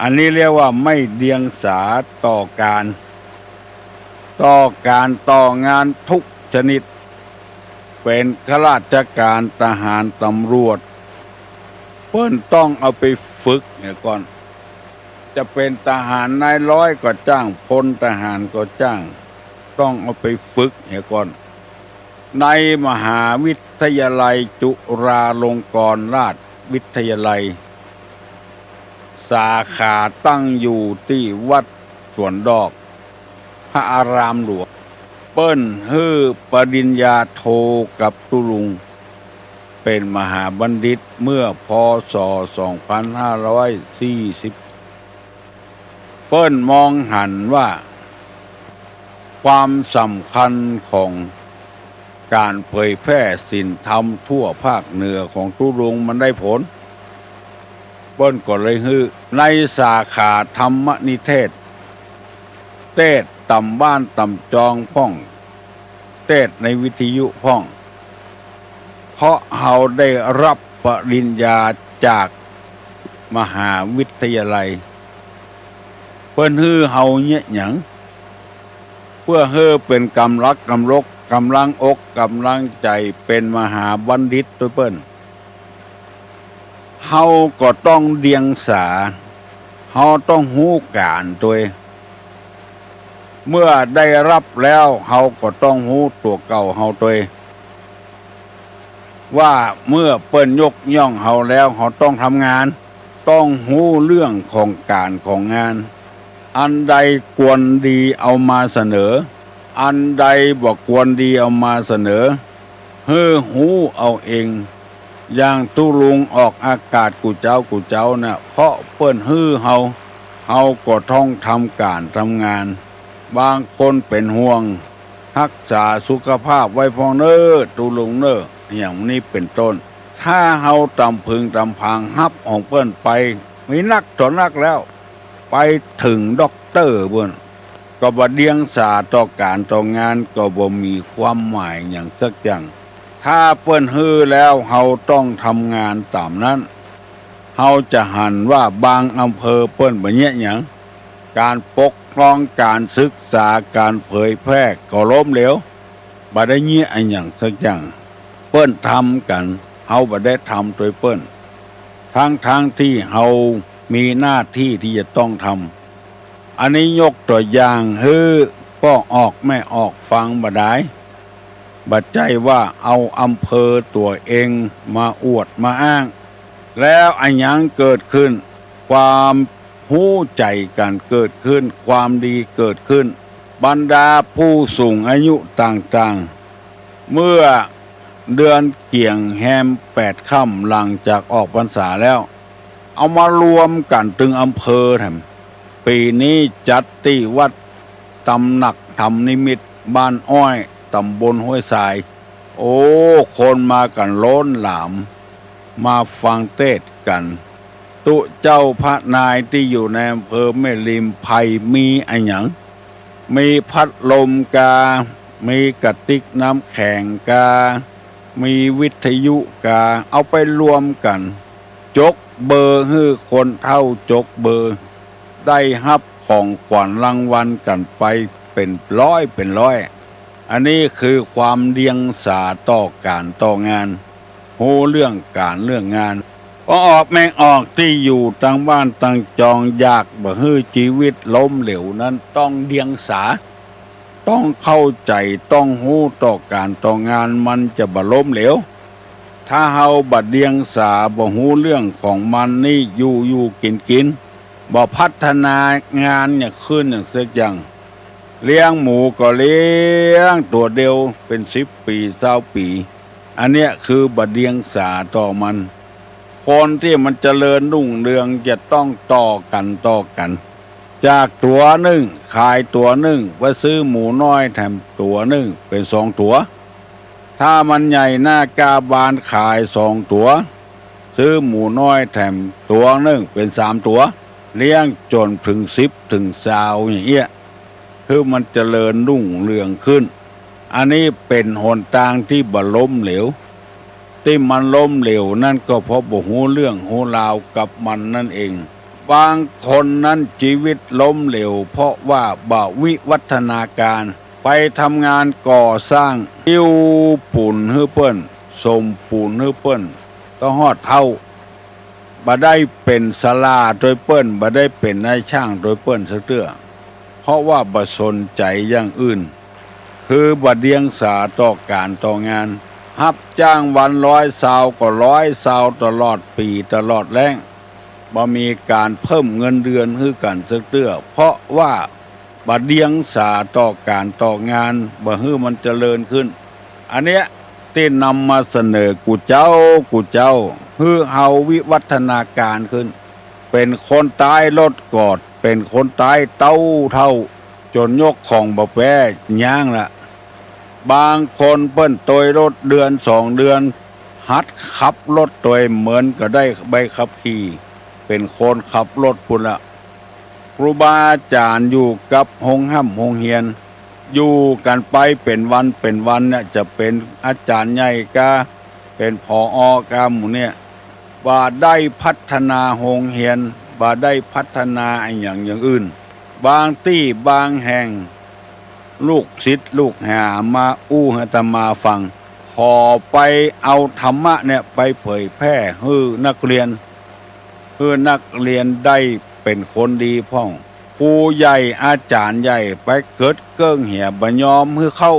อันนี้เรียกว่าไม่เดียงสาต่อการ ต่อการต่องานทุกชนิด เป๋นข้าราชก๋าน ทหาร ตำรวจ เปิ้นต้องเอาไปฝึกเหียก่อน จะเป๋นทหารนายร้อยก็จ้าง พลทหารก็จ้าง ต้องเอาไปฝึกเหียก่อน ในมหาวิทยาลัยจุฬาลงกรณราชวิทยาลัย สาขาตั้งอยู่ตี้วัดสวนดอก พระอารามหลวง เปิ้นหื้อปริญญาโทกับตุ๊ลุง เป๋นมหาบัณฑิตเมื่อ พ.ศ. สองพันห้าร้อยสี่สิบ เปิ้นมองหันว่า ความสำคัญของก๋านเผยแพร่ศีลธรรมทั่วภาคเหนือของตุ๊ลุงมันได้ผล เปิ้นก็เลยหื้อ ในสาขาธรรมนิเทศ เตสน์ต๋ามบ้านต๋ามจองพ่อง เตสน์ในวิทยุพ่อง เพราะเฮาได้ฮับ ปริญญาจากมหาวิทยาลัย เปิ้นหื้อเฮาเยียะหยัง เปื้อหื้อเป๋นก๋ำลักก๋ำลก ก๋ำลังอกก๋ำลังใจ๋ เป๋นมหาบัณฑิตตวยเปิ้น เฮาก็ต้องเดียงสา เฮาต้องฮู้ก๋านตวย เมื่อได้ฮับแล้ว เฮาก็ต้องฮู้ตั๋วเก่าเฮาตวย ว่าเมื่อเปิ้นยกย่องเฮาแล้ว เฮาต้องทำงาน ต้องฮู้เรื่องของก๋านของงาน อันใดควรดีเอามาเสนอ อันใดบ่ควรดีเอามาเสนอ หื้อฮู้เอาเอง อย่างตุ๊ลุงออกอากาศกู้เจ๊ากู้เจ๊าน่ะ เพราะเปิ้นหื้อเฮา เฮาก็ต้องทำก๋านทำงาน บางคนเป๋นห่วง ฮักษาสุขภาพไว้พ่องเน่อตุ๊ลุงเน่อ อย่างนี้เป๋นต้น ถ้าเฮาตำพึงตำพังฮับของเปิ้นไป มีนักต่อนักแล้ว ไปเถิงด็อกเตอร์ปู๊น ก็บ่เดียงสาต่อก๋านต่องาน ก็บ่มีความหมายหยังสักอย่าง ถ้าเปิ้นหื้อแล้ว เฮาต้องทำงานต๋ามนั้น เฮาจะหันว่าบางอำเภอเปิ้นบ่เยียะหยัง ก๋านปกครอง ก๋านศึกษา ก๋านเผยแพร่ก็ล้มเหลว บ่ได้เยียะอะหยังสักอย่าง เปิ้นทำกั๋น เฮาบ่ได้ทำตวยเปิ้น ทั้งๆ ตี้เฮามีหน้าตี้ตี้จะต้องทำ อันนี้ยกตั๋วอย่างหื้อป้อออกแม่ออกฟังบ่ดาย บ่ใจ้ว่าเอาอำเภอตั๋วเองมาอวดมาอ้าง แล้วอะหยังเกิดขึ้น ความฮู้ใจ๋กั๋นเกิดขึ้น ความดีเกิดขึ้น บรรดาผู้สูงอายุต่างๆ เมื่อเดือนเกี่ยงแฮมแปดค่ำหลังจากออกพรรษาแล้ว เอามารวมกั๋นตึงอำเภอแถม ปี๋นี้จัดตี้วัดตำหนักธรรมนิมิตรบ้านอ้อย ต๋ำบลห้วยทราย โอ้ คนมากั๋นล้นหลาม มาฟังเตสน์กั๋น ตุ๊เจ้าพระนายตี้อยู่ในอำเภอแม่ริม ใผมีอะหยัง มีพัดลมกา มีกระติกน้ำแข็งกา มีวิทยุกา เอาไปรวมกั๋น จกเบอร์หื้อคนเฒ่าจกเบอร์ ได้ฮับของขวัญรางวัลกั๋นไปเป๋นร้อยเป๋นร้อย อันนี้คือความเดียงสาต่อก๋านต่องาน ฮู้เรื่องก๋านเรื่องงาน ป้อออกแม่ออกตี้อยู่ตังบ้านตังจอง อยากบ่หื้อจีวิตล้มเหลวนั้นต้องเดียงสา ต้องเข้าใจ๋ ต้องฮู้ต่อก๋านต่องาน มันจะบ่ล้มเหลว ถ้าเฮาบ่เดียงสา บ่ฮู้เรื่องของมันนี่ อยู่ๆ กิ๋นๆ บ่พัฒนางานหยังขึ้นหยังสักอย่าง เลี้ยงหมูก็เลี้ยงตั๋วเดียวเป๋นสิบปี๋ซาวปี๋ อันเนี้ยคือบ่เดียงสาต่อมัน คนตี้มันเจริญรุ่งเรืองจะต้องต่อกั๋นต่อกั๋น จากตั๋วนึ่งขายตั๋วนึ่ง ไปซื้อหมูน้อยแถมตั๋วนึ่งเป๋นสองตั๋ว ถ้ามันใหญ่หน้ากล้าบานขายสองตั๋ว ซื้อหมูน้อยแถมตั๋วนึ่งเป๋นสามตั๋ว เลี้ยงจ๋นเถิงสิบเถิงซาวอย่างเอี้ย หื้อมันเจริญรุ่งเรืองขึ้น อันนี้เป๋นหนตางตี้บ่ล้มเหลว ตี้มันล้มเหลวนั้นก็เพราะบ่ฮู้เรื่องฮู้ราวกับมันนั่นเอง บางคนนั้นจีวิตล้มเหลว เพราะว่าบ่วิวัฒนาการ ไปทำงานก่อสร้าง อิ้วปู๋นหื้อเปิ้น สมปู๋นหื้อเปิ้น ต้องฮอดเฒ่า บ่ได้เป๋นศาลาตวยเปิ้น บ่ได้เป๋นนายช่างตวยเปิ้นสักเตื้อ เพราะว่าบ่สนใจ๋อย่างอื่น คือบ่เดียงสาต่อก๋านต่องาน ฮับจ้างวันร้อยซาวก็ร้อยซาวตลอดปี๋ตลอดแล้ง บ่มีก๋านเพิ่มเงินเดือนหื้อกั๋นสักเตื้อ เพราะว่าบ่เดียงสาต่อก๋านต่องาน บ่หื้อมันเจริญขึ้น อันเนี้ยตี้นำมาเสนอกู้เจ้ากู้เจ้า หื้อเฮาวิวัฒนาการขึ้น เป๋นคนใต้ลดกอด เป๋นคนใต้เต๊าเฒ่า จ๋นยกของบ่แป๊ ย้างละ บางคนเปิ้นตวยรถเดือนสองเดือน หัดขับรถตวย เหมือนกับได้ใบขับขี่ เป๋นคนขับรถปู๊นละ ครูบาอาจ๋ารย์อยู่กับโฮงฮ่ำโฮงเฮียน อยู่กั๋นไปเป๋นวันเป๋นวันเนี่ย จะเป๋นอาจ๋ารย์ใหญ่กา เป๋น ผอ. กา หมู่เนี่ย บ่ได้พัฒนาโฮงเฮียน บ่ได้พัฒนาอะหยังอย่างอื่น บางตี้บางแห่ง ลูกศิษย์ลูกหามาอู้หื้ออาตมาฟัง ขอไปเอาธรรมะเนี่ยไปเผยแพร่หื้อนักเรียน หื้อนักเรียนได้เป๋นคนดีพ่อง ครูใหญ่อาจ๋ารย์ใหญ่ไปเกิดเกิ้งเหีย บ่ยอมหื้อเข้า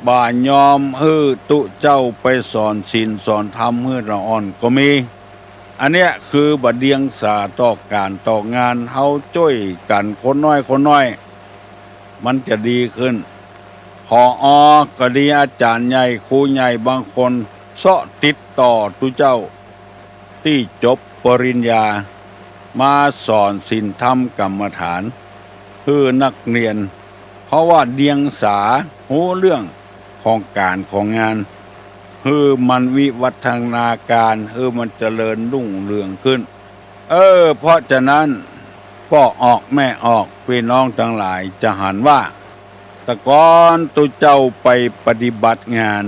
บ่ยอมหื้อตุ๊เจ้าไปสอนศีลสอนธรรมหื้อละอ่อนก็มี อันเนี้ยคือบ่เดียงสาต่อก๋านต่องาน เฮาจ้วยกั๋นคนน้อยคนน้อย มันจะดีขึ้น ผอ.ก็ดี อาจ๋ารย์ใหญ่ ครูใหญ่บางคนเซาะติดต่อตุ๊เจ้า ตี้จบปริญญา มาสอนศีลธรรมกรรมฐาน หื้อนักเรียน เพราะว่าเดียงสาฮู้เรื่องของก๋านของงาน หื้อมันวิวัฒนาการ หื้อมันเจริญรุ่งเรืองขึ้น เออ เพราะฉะนั้น ป้อออกแม่ออก ปี้น้องตังหลายจะหันว่า แต่ก่อนตุ๊เจ้าไปปฏิบัติงาน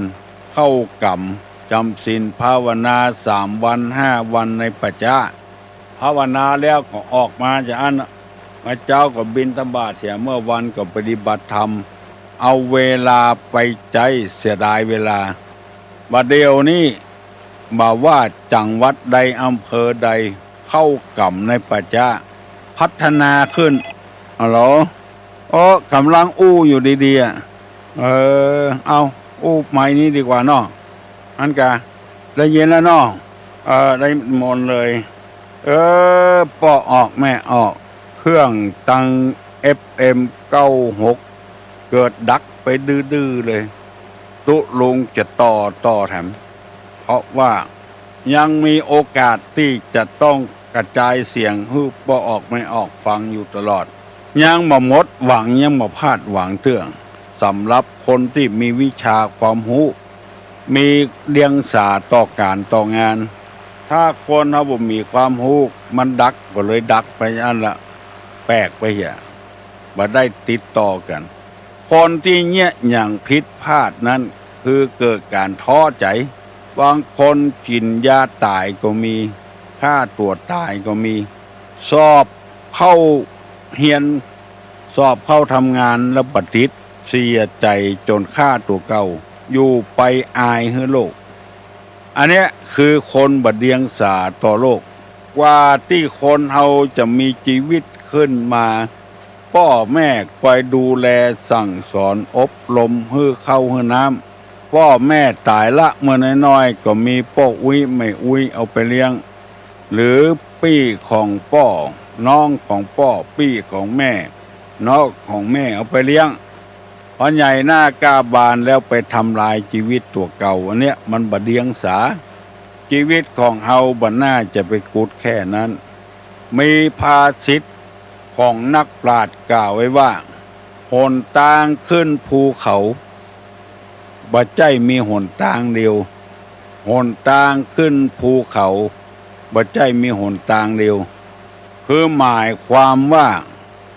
เข้ากรรม จ๋ำศีลภาวนาสามวันห้าวันในป่าจ๊า ภาวนาแล้วก็ออกมาจากอั้นน่ะ เมื่อเจ๊าก็บิณฑบาตเหีย เมื่อวันก็ปฏิบัติธรรม เอาเวลาไปใจ๊ เสียดายเวลา บ่าเดี่ยวนี้ บ่าว่าจังหวัดใดอำเภอใด เข้ากรรมในป่าจ๊า พัฒนาขึ้น ฮัลโหล โอ้ ก่ำลังอู้อยู่ดีๆ อะ เออ เอา อู้ไมค์นี้ดีกว่าเนาะ อันกะ ได้ยินแล้วเนาะ เออ ได้หมดเลย เออ ป้อออกแม่ออก เครื่องตัง เอฟเอ็ม เก้าหก เกิดดับไปดื้อๆ เลย ตุ๊ลุงจะต่อ ต่อแถม เพราะว่ายังมีโอกาสตี้จะต้องกระจายเสียงหื้อป้อออกแม่ออกฟังอยู่ตลอด ยังบ่หมดหวัง ยังบ่พลาดหวังเตื้อ สำหรับคนตี้มีวิชาความฮู้ มีเดียงสาต่อก๋านต่องาน ถ้าคนเฮาบ่มีความฮู้ มันดับก็เลยดับไปอั้นละ แปลกไปเหีย บ่ได้ติดต่อกั๋น คนตี้เยียะหยังผิดพลาดนั้น คือเกิดก๋านท้อใจ๋ บางคนกิ๋นยาต๋ายก็มี ฆ่าตั๋วต๋ายก็มี สอบเข้าเฮียน สอบเข้าทำงานแล้วบ่ติด เสียใจ๋จ๋นฆ่าตั๋วเก่า อยู่ไปอายหื้อโลก อันเนี้ยคือคนบ่เดียงสาต่อโลก กว่าตี้คนเฮาจะมีจีวิตขึ้นมา ป้อแม่คอยดูแลสั่งสอนอบรมหื้อข้าวหื้อน้ำ ป้อแม่ต๋ายละเมื่อน้อยๆ ก็มีป้ออุ๊ยแม่อุ๊ยเอาไปเลี้ยง หรือปี้ของป้อ น้องของป้อ ปี้ของแม่ น้องของแม่เอาไปเลี้ยง พอใหญ่หน้าก้าบานแล้วไปทำลายจีวิตตั๋วเก่า อันเนี้ยมันบ่เดียงสา จีวิตของเฮาบ่น่าจะไปกุดแค่นั้น มีภาษิตของนักปราชญ์กล่าวไว้ว่า หนตางขึ้นภูเขา บ่ใจ้มีหนตางเดียว หนตางขึ้นภูเขา บ่ใจ้มีหนตางเดียว คือหมายความว่า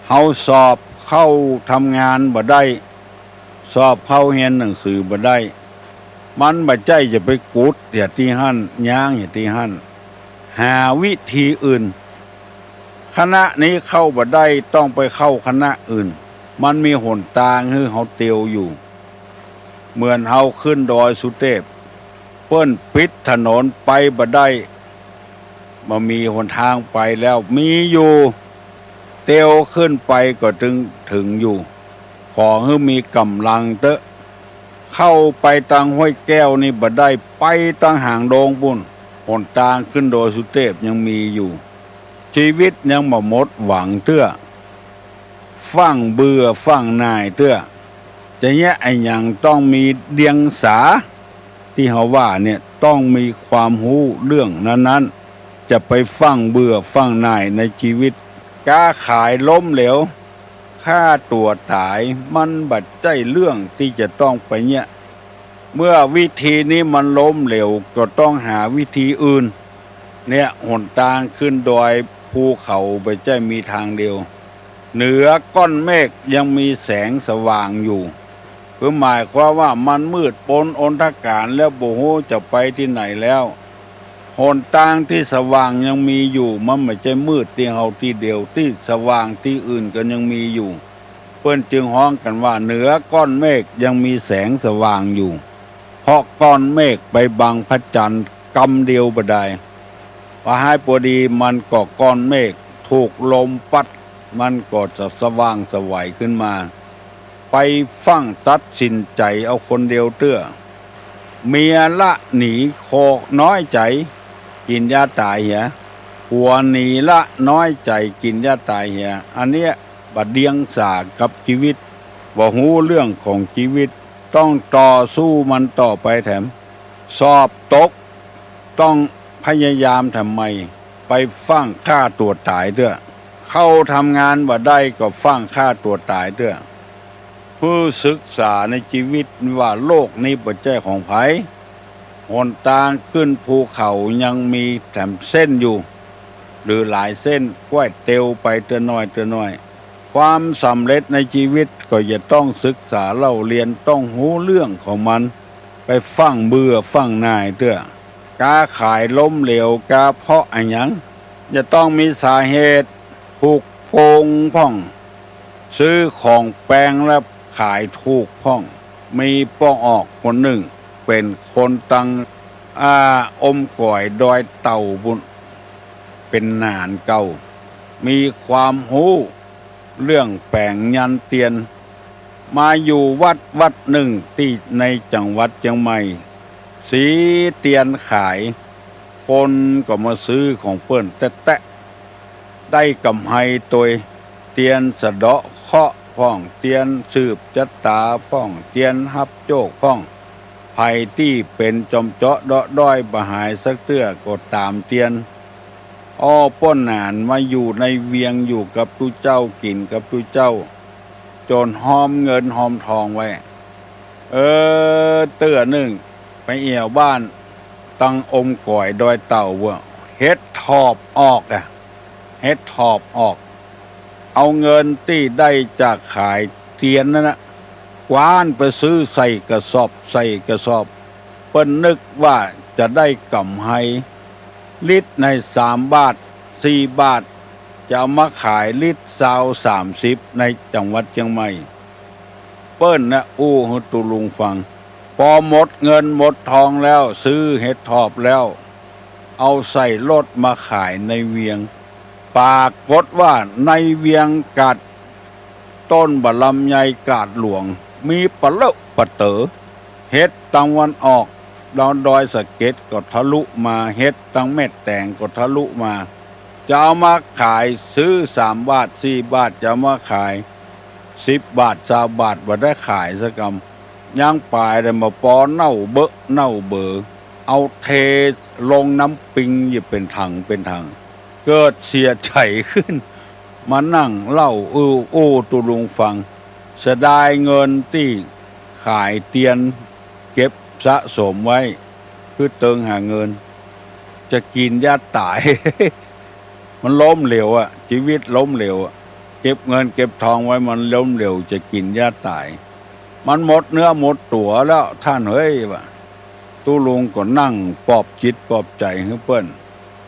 เฮาสอบเข้าทำงานบ่ได้ สอบเข้าเฮียนหนังสือบ่ได้ มันบ่ใจ้จะไปกุดอยู่ตี้หั้น ย้างอยู่ตี้หั้น หาวิธีอื่น คณะนี้เข้าบ่ได้ ต้องไปเข้าคณะอื่น มันมีหนตางหื้อเฮาเตียวอยู่ เหมือนเฮาขึ้นดอยสุเทพ เปิ้นปิดถนนไปบ่ได้ บ่มีหนตางไปแล้ว มีอยู่ เตียวขึ้นไปก็ถึง ถึงอยู่ ขอหื้อมีก๋ำลังเต๊อะ เข้าไปตางห้วยแก้วนี่บ่ได้ ไปตางหางดงปู้น หนตางขึ้นดอยสุเทพยังมีอยู่ จีวิตยังบ่หมดหวังเตื้อ ฟั่งเบื่อฟั่งหน่ายเตื้อ จะเยียะอะหยังต้องมีเดียงสา ตี้เฮาว่าเนี่ยต้องมีความฮู้เรื่องนั้นๆ จะไปฟั่งเบื่อฟั่งหน่ายในจีวิต ก๊าขายล้มเหลว ฆ่าตั๋วต๋าย มันบ่ใจ้เรื่องตี้จะต้องไปเยียะ เมื่อวิธีนี้มันล้มเหลว ก็ต้องหาวิธีอื่น เนี่ย หนตางขึ้นดอยภูเขาบ่ใจ้มีตางเดียว เหนือก้อนเมฆยังมีแสงสว่างอยู่ คือหมายความว่ามันมืดปนอนทกาลแล้ว บ่ฮู้จะไปตี้ไหนแล้ว ข หนตางตี้สว่างยังมีอยู่ มันบ่ใจ้มืดตี้เฮาตี้เดียว ตี้สว่างตี้อื่นก็ยังมีอยู่ เปิ้นจึงฮ้องกั๋นว่า เหนือก้อนเมฆยังมีแสงสว่างอยู่ เพราะก้อนเมฆไปบังพระจันทร์กำเดียวบ่ดาย พอฮ้ายปอดีมันก็ก้อนเมฆถูกลมปั๊ด มันก็จะสว่างไสวขึ้นมา ไปฟั่งตัดสินใจ๋เอาคนเดียวเตื้อ เมียละหนีคอน้อยใจ๋ กิ๋นยาต๋ายเหีย ผัวหนีละน้อยใจ๋ กิ๋นยาต๋ายเหีย อันเนี้ยบ่เดียงสากับจีวิต บ่ฮู้เรื่องของจีวิต ต้องต่อสู้มันต่อไปแถม สอบตก ต้องพยายามแถมใหม่ ไปฟั่งฆ่าตั๋วต๋ายเตื้อ เข้าทำงานบ่ได้ก็ฟั่งฆ่าตั๋วต๋ายเตื้อ หื้อศึกษาในจีวิตว่าโลกนี้บ่ใจ้ของใผ หนตางขึ้นภูเขายังมีแถมเส้นอยู่ หรือหลายเส้น ก้อยเตียวไปเตื้อน้อยเตื้อน้อย ความสำเร็จในจีวิตก็จะต้องศึกษาเล่าเรียน ต้องฮู้เรื่องของมัน ไปฟั่งเบื่อฟั่งหน่ายเตื้อ ก๊าขายล้มเหลว ก๊าเพราะอะหยัง จะต้องมีสาเหตุ ถูกโกงพ่อง ซื้อของแปงแล้วขายถูกพ่อง มีป้อออกคนนึ่ง เป๋นคนตัง อ่า อมก๋อยดอยเต่าปู้น เป๋นหนานเก่า มีความฮู้เรื่องแป๋งยันเตียน มาอยู่วัดวัดนึ่งตี้ในจังหวัดเจียงใหม่ สีเตียนขาย คนก็มาซื้อของเปิ้นแต๊ๆ ได้กำไรตวย เตียนสะเดาะเคราะห์พ่อง เตียนสืบจะต๋าพ่อง เตียนฮับโจคพ่อง ใผตี้เป๋นจอมเจาะเดาะด้อยบ่หายสักเตื้อก็ต๋ามเตียน อ้อ ป้อหนานมาอยู่ในเวียง อยู่กับตุ๊เจ้า กิ๋นกับตุ๊เจ้า จ๋นฮอมเงินฮอมทองไว้ เออ เตื้อนึ่ง ไปแอ่วบ้าน ตังอมก๋อยดอยเต่าเว้อ เห็ดถอบออกอะ เห็ดถอบออก เอาเงินตี้ได้จากขายเตียนนั้นนะ กว้านไปซื้อใส่กระสอบ ใส่กระสอบ เปิ้นนึกว่าจะได้กำไร ลิตรในสามบาท สี่บาท จะเอามาขายลิตรซาว สามสิบ ในจังหวัดเจียงใหม่ เปิ้นนะอู้หื้อตุ๊ลุงฟัง ปอหมดเงินหมดทองแล้ว ซื้อเห็ดถอบแล้ว เอาใส่รถมาขายในเวียง ปรากฏว่าในเวียงกาดต้นบ่าลำไยกาดหลวง มีปะเลอะปะเต๋อ เห็ดตังวันออก ดาวดอยสะเก็ดก็ทะลุมา เห็ดตังแม่แตงก็ทะลุมา จะเอามาขาย ซื้อสามบาท สี่บาท จะเอามาขาย สิบบาท ซาวบาท บ่ได้ขายสักกำ ยังป๋ายได้มาปอเน่าเบอะเน่าเบ๋อ เอาเทลงน้ำปิงอยู่เป๋นถังเป๋นถัง เกิดเสียใจ๋ขึ้น มานั่งเล่าอู้อู้ตุ๊ลุงฟัง เสียดายเงินตี้ขายเตียน เก็บสะสมไว้ คือเติงหาเงิน จะกิ๋นยาต๋าย มันล้มเหลวอะ จีวิตล้มเหลวอะ เก็บเงินเก็บทองไว้มันล้มเหลว จะกิ๋นยาต๋าย มันหมดเนื้อหมดตั๋วแล้ว ต้านเฮ้ย ว่า ตุ๊ลุงก็นั่งปลอบจิตปลอบใจ๋หื้อเปิ้น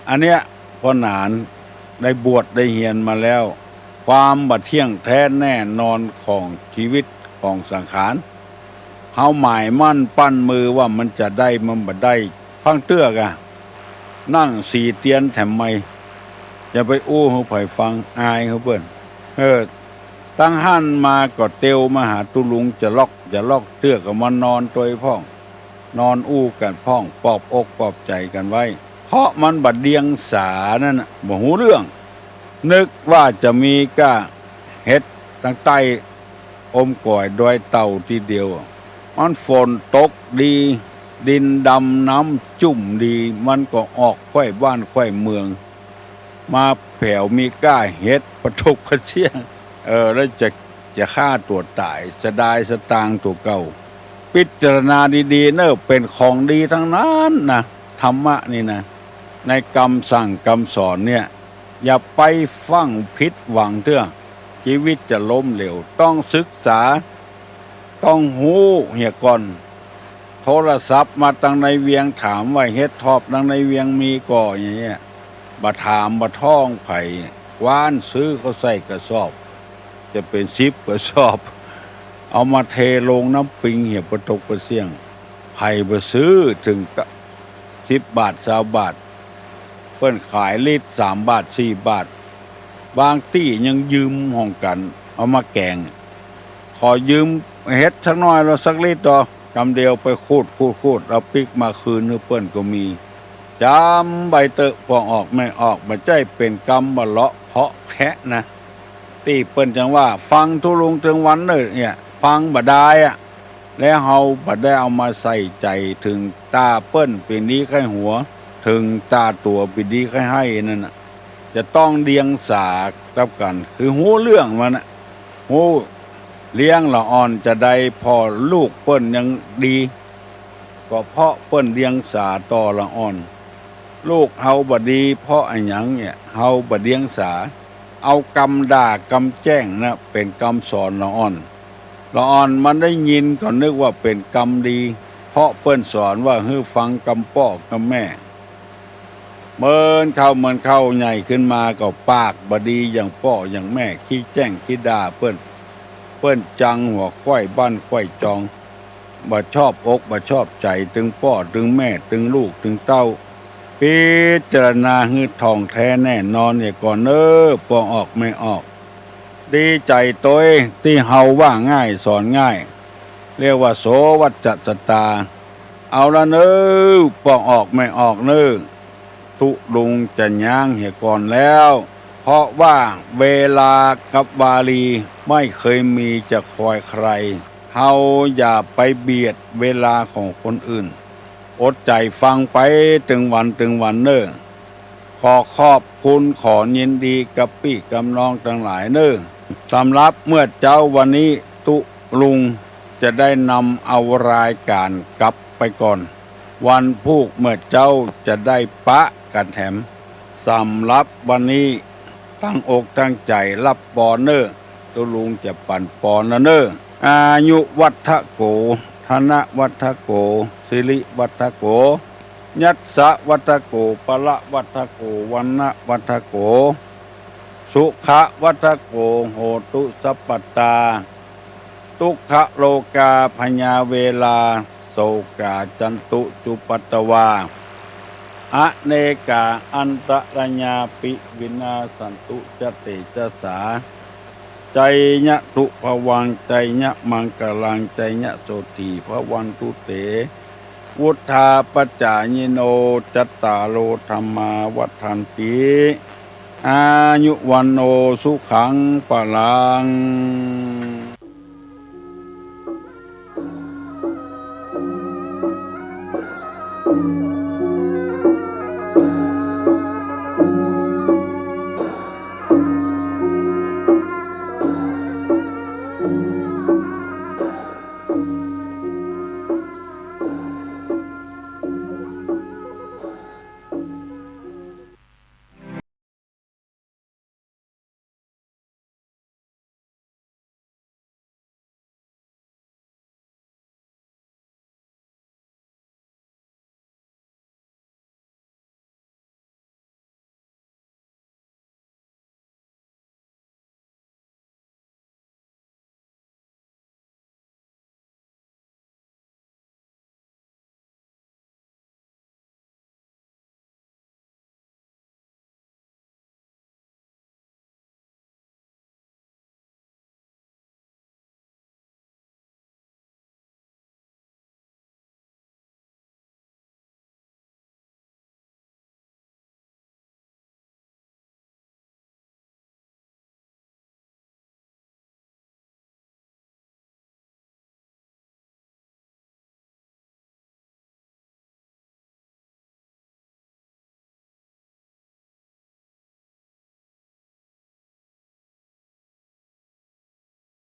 อันเนี้ย ป้อหนานได้บวชได้เฮียนมาแล้ว ความบ่เที่ยงแท้แน่นอนของจีวิตของสังขาร เฮาหมายมั่นปั้นมือว่ามันจะได้ มันบ่ได้ ฟังเตื้อกะ นั่งสีเตียนแถมใหม่ อย่าไปอู้หื้อใผฟัง อายหื้อเปิ้น เออ ตังหั้นมาก็เตียวมาหาตุ๊ลุงจะลอกจะลอก เตื้อก็มานอนตวยพ่อง นอนอู้กั๋นพ่อง ปลอบอกปลอบใจ๋กั๋นไว้ เพราะมันบ่เดียงสานั่นน่ะ บ่ฮู้เรื่อง นึกว่าจะมีก้าเห็ดตังใต้อมก๋อยดอยเต่าตี้เดียว มันฝนตกดี ดินดำน้ำจุ่มดี มันก็ออกไขว้บ้านไขว้เมือง มาแผวมีก้าเห็ดปะทุกปะเสี้ยง เออ แล้วจะ จะฆ่าตั๋วต๋าย เสียดายสตางค์ตั๋วเก่า พิจารณาดีๆ เน่อ เป๋นของดีตังนั้นนะ ธรรมะนี่นะ ในกำสั่งกำสอนเนี่ย อย่าไปฟั่งผิดหวังเตื้อ จีวิตจะล้มเหลว ต้องศึกษา ต้องฮู้เหียก่อน โทรศัพท์มาตังในเวียง ถามว่าเห็ดถอบตังในเวียงมีก่อ อย่างเงี้ย บ่ถามบ่ท้องใผ กว้านซื้อเข้าใส่กระสอบ จะเป๋นสิบกระสอบ เอามาเทลงน้ำปิงเหีย ปะตกปะเสี้ยง ใผบ่ซื้อ เถิงกะสิบบาท ซาวบาท เปิ้นขายลิตรสามบาท สี่บาท บางตี้ยังยืมห้องกั๋นเอามาแก๋ง ขอยืมเห็ดสักหน้อยละ สักลิตรเถาะ กำเดียวไปขูด ขูด ขูด เอาปิ๊กมาคืนหื้อเปิ้นก็มี จ๋ำไว้เต๊อะ ป้องออกแม่ออก บ่ใจ้เป๋นกำบ่าเลาะเคาะแคะนะ ตี้เปิ้นจั่งว่า ฟังตุ๊ลุงตึงวันเน่อเนี่ย ฟังบ่ดายอะ แล้วเฮาบ่ได้เอามาใส่ใจ๋ เถิงต๋าเปิ้นเป๋นดีใค่หัว เถิงต๋าตั๋วเป๋นดีใค่ไห้นั่นน่ะ จะต้องเลี้ยงสากับกั๋น คือฮู้เรื่องมันน่ะ ฮู้เลี้ยงละอ่อนจะใด ผ่อลูกเปิ้นยังดี ก็เพราะเปิ้นเลี้ยงสาต่อละอ่อน ลูกเฮาบ่ดีเพราะอะหยังเนี่ย เฮาบ่เลี้ยงสา เอากำด่ากำแจ้งนะเป๋นกำสอนละอ่อน ละอ่อนมันได้ยินก็นึกว่าเป๋นกำดี เพราะเปิ้นสอนว่าหื้อฟังกำป้อกำแม่ เมินเข้าเมินเข้าใหญ่ขึ้นมาก็ปากบ่ดีอย่างป้ออย่างแม่ ขี้แจ้งขี้ด่าเปิ้น เปิ้นจังหัวไขว้บ้านไขว้จอง บ่ชอบอกบ่ชอบใจ๋ตึงป้อตึงแม่ตึงลูกตึงเต้า พิจารณาหื้อถ่องแท้แน่นอนเหียก่อนเน่อ ป้องออกแม่ออก ดีใจ๋ตวยตี้เฮาว่าง่ายสอนง่าย เรียกว่าโสวัจจะสตา เอาละเน่อ ป้องออกแม่ออกเน่อ ตุ๊ลุงจะย้างเหียก่อนแล้ว เพราะว่าเวลากับวาลีไม่เคยมีจะคอยใคร เฮาอย่าไปเบียดเวลาของคนอื่น อดใจ๋ฟังไปตึงวันตึงวันเน่อ ขอขอบคุณขอยินดีกับปี้กับน้องตังหลายเน่อ สำหรับเมื่อเจ๊าวันนี้ตุ๊ลุงจะได้นำเอารายก๋านกลับไปก่อน วันพูกเมื่อเจ๊าจะได้ปะกั๋นแถม สำหรับวันนี้ตั้งอกตั้งใจ๋ฮับปอนเน่อ ตุ๊ลุงจะปั๋นปอนแล้วเน่อ อายุวัฑฒะโข ธนวัฑฒะโข สิริวัฑฒะโข ยัสสะวัฑฒะโข พละวัฑฒะโข วรรณะวัฑฒะโข สุขะวัฑฒะโข โหตุสัพพะตา ทุกขะโรกา พยาเวรา โสกา จันตุ จุปปัตตวา อเนกา อันตะรายาปิ วินาสสันตุ จะเตจะสา ไชยะทุพะวัง ไชยะมังคะลัง ไชยะโสตถี ภะวันตุเต วุฑฒาปะจายิโน จัตตาโร ธัมมา วัฑฒันติ อายุ วัณโณ สุขัง พะลัง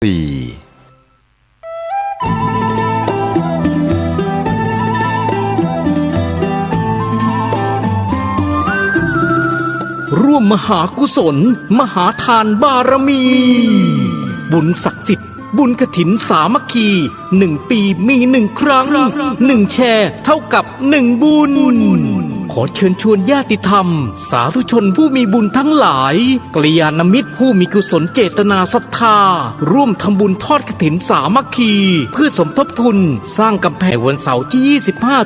สี่ ร่วมมหากุศล มหาทานบารมี บุญศักดิ์สิทธิ์ บุญกฐินสามัคคี หนึ่งปีมีหนึ่งครั้ง หนึ่งแชร์เท่ากับหนึ่งบุญ ขอเชิญชวนญาติธรรม สาธุชนผู้มีบุญทั้งหลาย กัลยาณมิตรผู้มีกุศลเจตนาศรัทธา ร่วมทำบุญทอดกฐินสามัคคี เพื่อสมทบทุนสร้างกำแพง วันเสาร์ที่ ยี่สิบห้า